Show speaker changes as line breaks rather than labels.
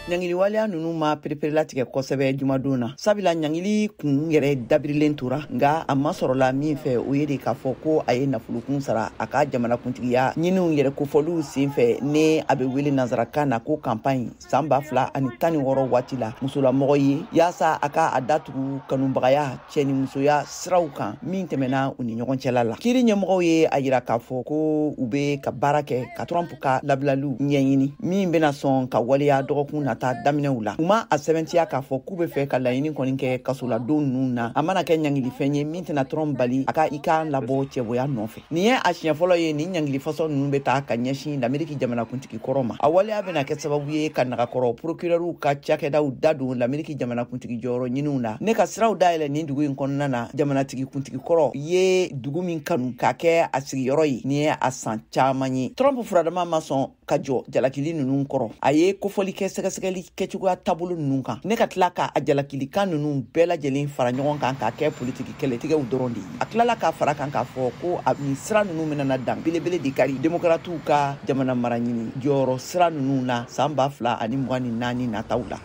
Ɲangiliwaleya ninnu ma pereperelatigɛ kosɛbɛ jumadon na, sabula ɲangili kun yɛrɛ dabirilen tora, nka a masɔrɔla min fɛ, o ye de k'a fɔ ko a ye nafolokun sara a ka jamanakuntigiya ɲiniw yɛrɛ kofɔliw sen fɛ, ne a bɛ wele nansarakan na ko campagne, san 2016 waati la, musolamɔgɔ ye, yaasa a ka a datugu kanubagaya cɛnimusoya siraw kan min tɛmɛna u ni ɲɔgɔn cɛla la. Kiiri ɲɛmɔgɔw ye a yira k'a fɔ ko u bɛ ka baara kɛ ka Trump ka labilaliw ɲɛɲini min bɛna sɔn ka waleya dɔgɔkun nata daminɛw la. U ma a sɛbɛntiya k'a fɔ k'u bɛ fɛ ka laɲini kɔni kɛ kasoladon ninnu na, a mana kɛ ɲangilifɛn ye min tɛna Trump bali a ka i kan labɔ cɛbɔya nɔfɛ. Nin ye a siɲɛ fɔlɔ ye nin ɲangili fasɔn ninnu bɛ taa ka ɲɛsin Lameriki jamanakuntigi kɔrɔ ma. A waleya bɛna kɛ sababu ye ka nagakɔrɔ procurɛriw ka cakɛdaw da don Lameriki jamanakuntigi jɔyɔrɔ ɲiniw na, ne ka siraw dayɛlɛ nin dugu in kɔnɔna na, jamanatigi kuntigi kɔrɔ ye dugu min kanu k'a kɛ a sigiyɔrɔ ye nin ye a san caman ye. Trump furadama ma sɔn ka jɔ jalakili ninnu kɔrɔ. A ye kofɔli kɛ sɛgɛsɛgɛli kɛcogoya taabolo ninnu kan, ne ka tila ka a jalakilikan ninnu bɛɛ lajɛlen fara ɲɔgɔn kan k'a kɛ politiki kɛlɛtigɛw dɔrɔn de ye. A tilala k'a fara kan k'a fɔ ko a nin sira ninnu bɛna na dan belebele de kari Demokaratiw ka jamana mara ɲini jɔyɔrɔ sira ninnu na san 2024 nataw la.